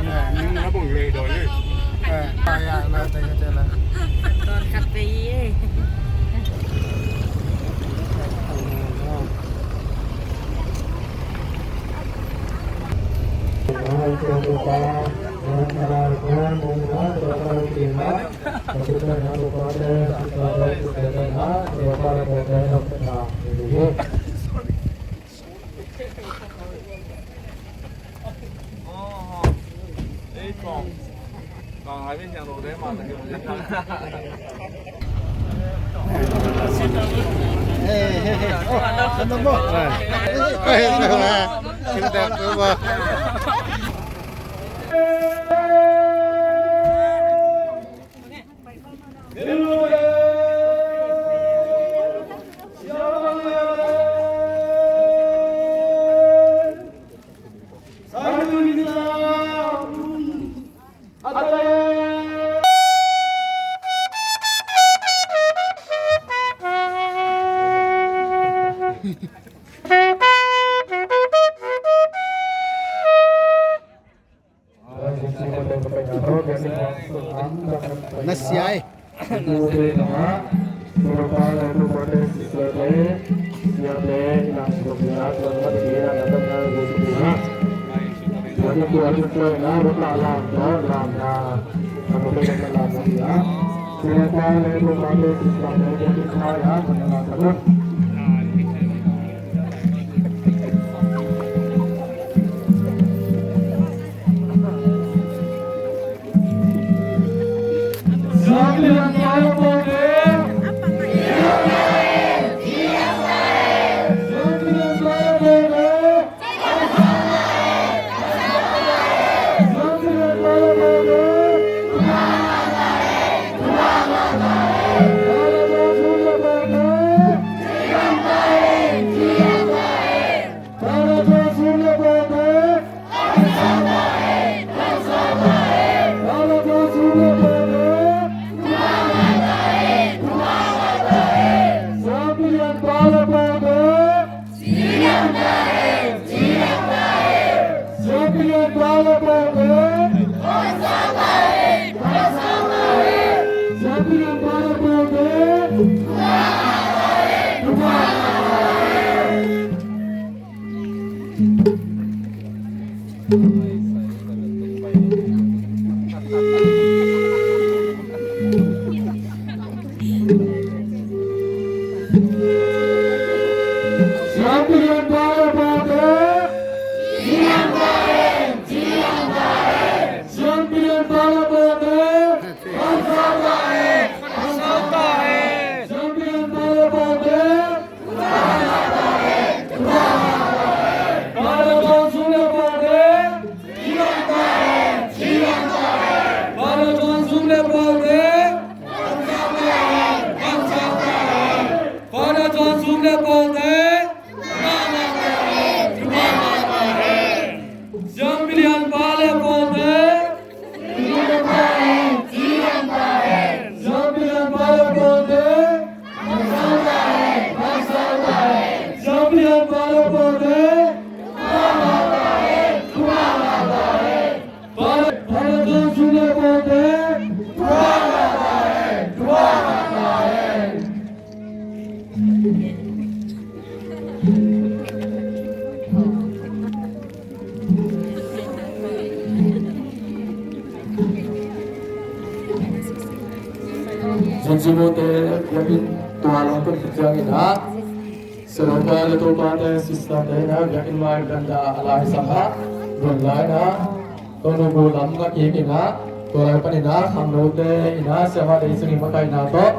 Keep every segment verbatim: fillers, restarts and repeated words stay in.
Ning na bong le do le. Tua khat ve hi e. Na sia e. Siampi lian pa le pawlte. Siampi lian pa le pawlte. Siampi lian pa le pawlte. Pa le, pa le John Sung le pawlte. Zon Zumute biakinn tua lawng pen khit ciangin ah, Sia Topa le Topate, sisterte in ah biakinn mai veranda a laisang ah, gun lai in ah, Tonu gu lam na kik in ah, tua lai panin ah khangnote in ah siamah deih sungin makaihna tawh,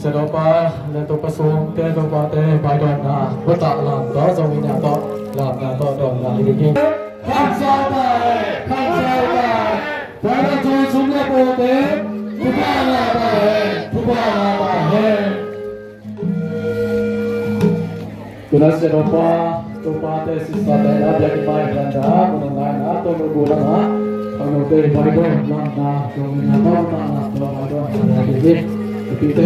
Sia Topa le Topa Sungte, Topate baidawnna, bawltah lam tawh zong in ah tawh, lamna tawh dawnna hi ding hi. Khan sau ta hen, khan sau ta hen. Father John Sung le pawlte, thupha ngah ta hen, thupha ngah ta hen. Tuna Sia Topa, Topate, sisterte in ah biakinn mai veranda, gunung lai in ah Tonu gu lam ah khangnote baidawn lamna, dongna tawh, lamna tawh baidawn lamna hi. Tupite.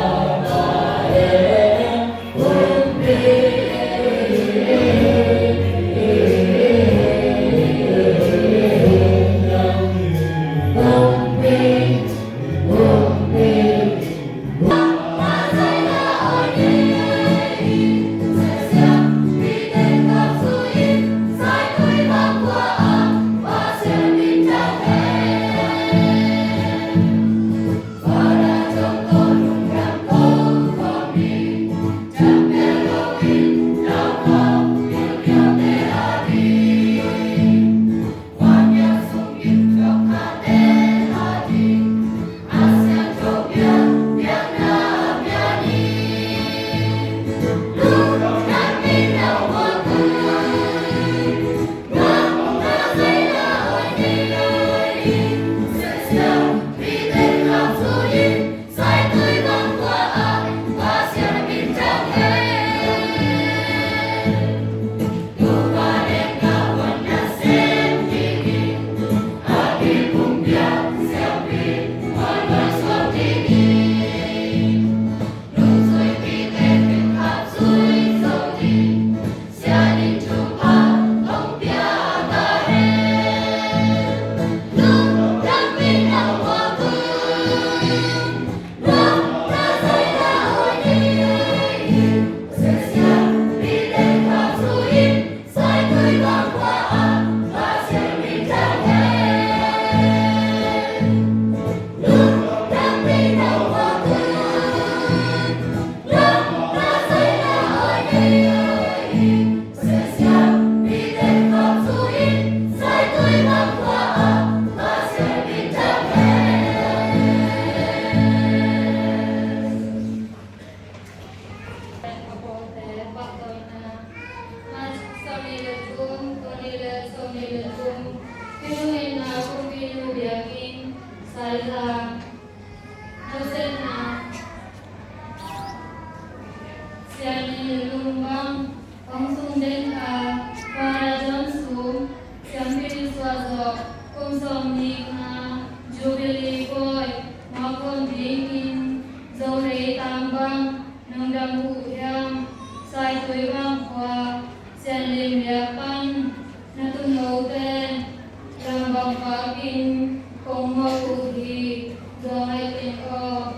Kha, Joseph na, Sian in lung bang, hong sung den kha, Father John Sum, Siampi Suah Zawh, kum sawm nih nga, Jubilee Boy, mawk khawm dingin, Zo lei tang bang, nang dam uh hiam, Saitui bang khua, Sian lim liak pan, na tun lote, lam bang pakin, kong mawk uh hi, Zo ngai teng aw.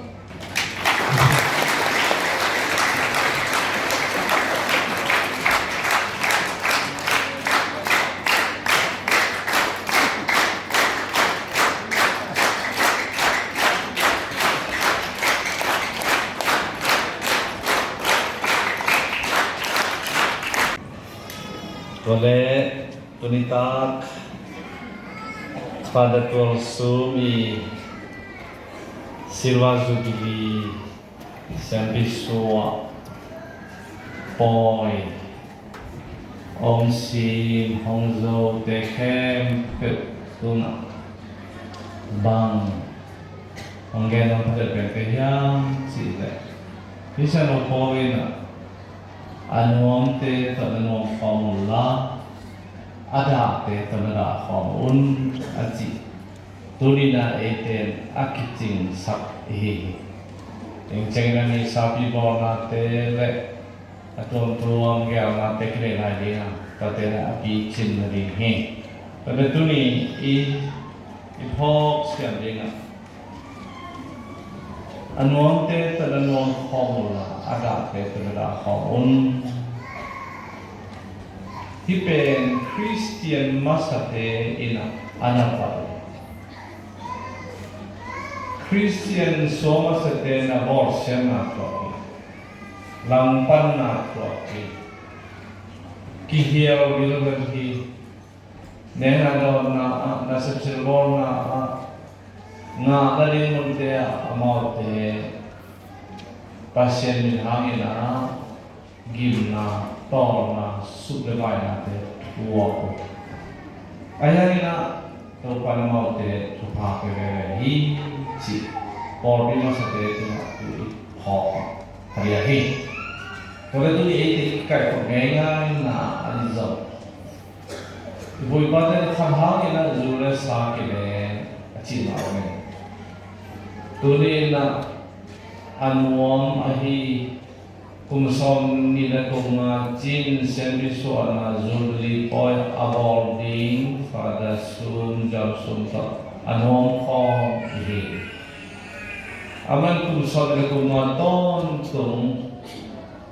Tua leh tuni tak Father Tual Sum i Silver Jubilee Siampi Suah Pawi hong sim hong zote khempeuh tungah bang hong gen hong phatet pente hiam cih leh, hih Sian Lo Pawi in ah, a nuamte tawh na nuam khawm unla, a dahte tawh na dah khawm un, a ci. Tuni-in ah eite in a kicingsak i hi hi. Eng ciangin a ni sapi bawlnate le a tuamtuam geelnate kineih lai ding a, tate in ah a picin nading hi. Tate tuni i, i phawk siam ding ah, a nuamte tawh na nuam khawm unla, a dahte tawh na dah khawm un. Hih pen Khristian masate in ah a na pal hi. Khristian suang masate in ah bawlsiatna tuak hi. Langpanna tuak hi. Kihial gilgel hi. Neng a dawnna ah, nasep silbawlna ah, ngah nading munte ah amaute Pasian min hangin ah gimna, tawlna, suk le vainate thuak uh. Ahi hangin ah Topa in amaute thupha pia veve hi, cih pawlpi masate tungah thu i phawk kha ding hi. Tua leh tuni eite i kaikhop ngeingaina ah zong i pu i pate in khat hangin ah zu le sa kine a cih mah bangin, tuni in ah a nuam ahi kum sawmnih le kum nga cin Siampi Suahna Jubilee Pawi a bawl ding Father Sum, John Sum tawh a nuam khawm i hi. Amah in kum sawmnih le kum nga tawntung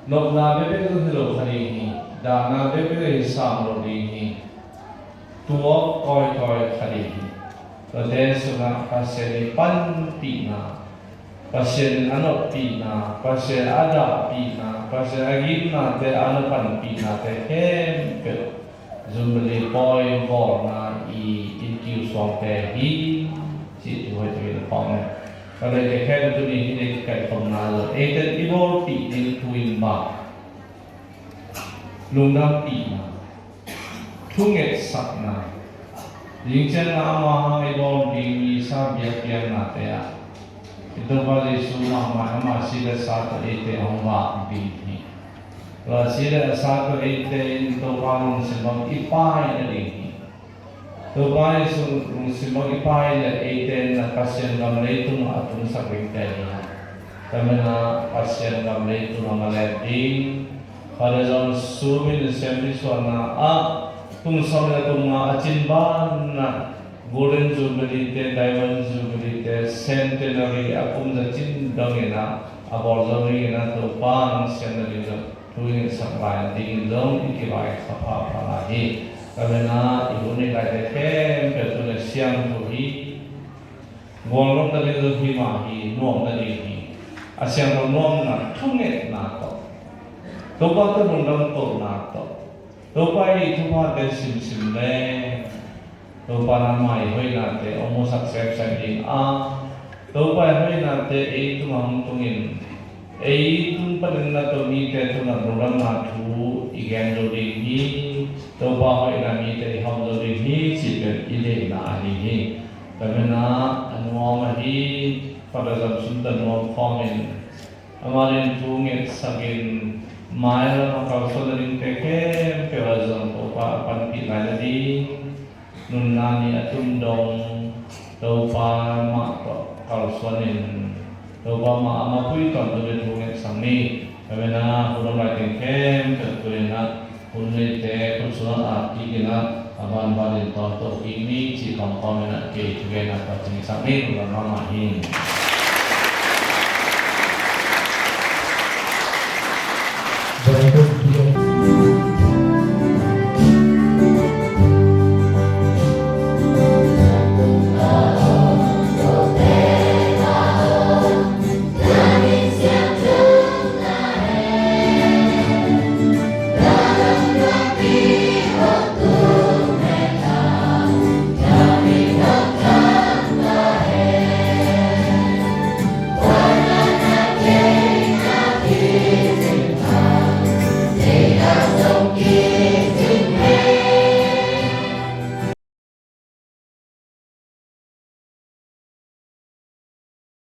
nopna bekbek zong hi lo kha ding hi. Dahna bekbek hi sam lo ding hi. Tuak kawikawi kha ding hi. Tuate sungah Pasian i panpihna, Pasian in a noppihna, Pasian a dahpihna, Pasian a gimnate a na panpihnate khempeuh Jubilee Pawi bawlna i innkiu suangte hi, cih thu hoih takin a phawk ning. Ka lei te khen tuni hi nei kaikhopna lo. Eite i bawlpih ding thu in bang, lungdampihna, thungetsakna, zingciangin ama hang i bawl ding misa biakpiaknate ah i Topa Jesu mahmah in ama si le sa tawh eite hong vak ding hi. Tua si le a sa tawh eite in Topa lungsim bang i pai nading hi. Topa Jesu lungsim bang i pai leh eite in Pasian gam leitung a tungsak dingte hi hang. Tua manin Pasian gam leitung a ma let ding. Father John Sum in Siampi Suahna ah kum sawm le kum nga a cin banah Golden Jubilee te, Diamond Jubilee te, Centenary a kum za cin dongin ah a bawl zo dingin ah Topa in hong siam nading zong thu i ngetsak lai dingin zong i kivaisak pha lai hi. Tua manin i hun i kaite khempeuh tu le siangtho hi. Gualnop nading zong hi mah hi, nuam nading hi. A siangtho nuamna, thungetna tawh, Topa tawh lungdam kohna tawh, Topa i thuphate simsim le Topa in ama i hoihnate hong musak semsem ding a, Topa i hoihnate ei tungah hong tungin, ei tung panin na tawh mite tungah lungdamna thu i gen zo ding hi. Topa hoihna mite i hawm zo ding hi, cih pen i deihna ahi hi. Ka mena a nuam ahi Father Zam Sum ta nuam khawmin, amah in thu ngetsakin, mailam a kalsuan a dingte khempeuh ah zong Topa a panpih lai nading nunna ni a tum dong, Topa mah tawh kalsuanin, Topa mah a mapui tawntung in thu ngetsak ni. Ka mena hun om lai teng khempeuh tuninah hun neite khut sungah ap kik inah, a banbanin tawntung kik ni cih pamkhawm inah kei thugenna tawh cingsak ni. Lungdam mahmah hi.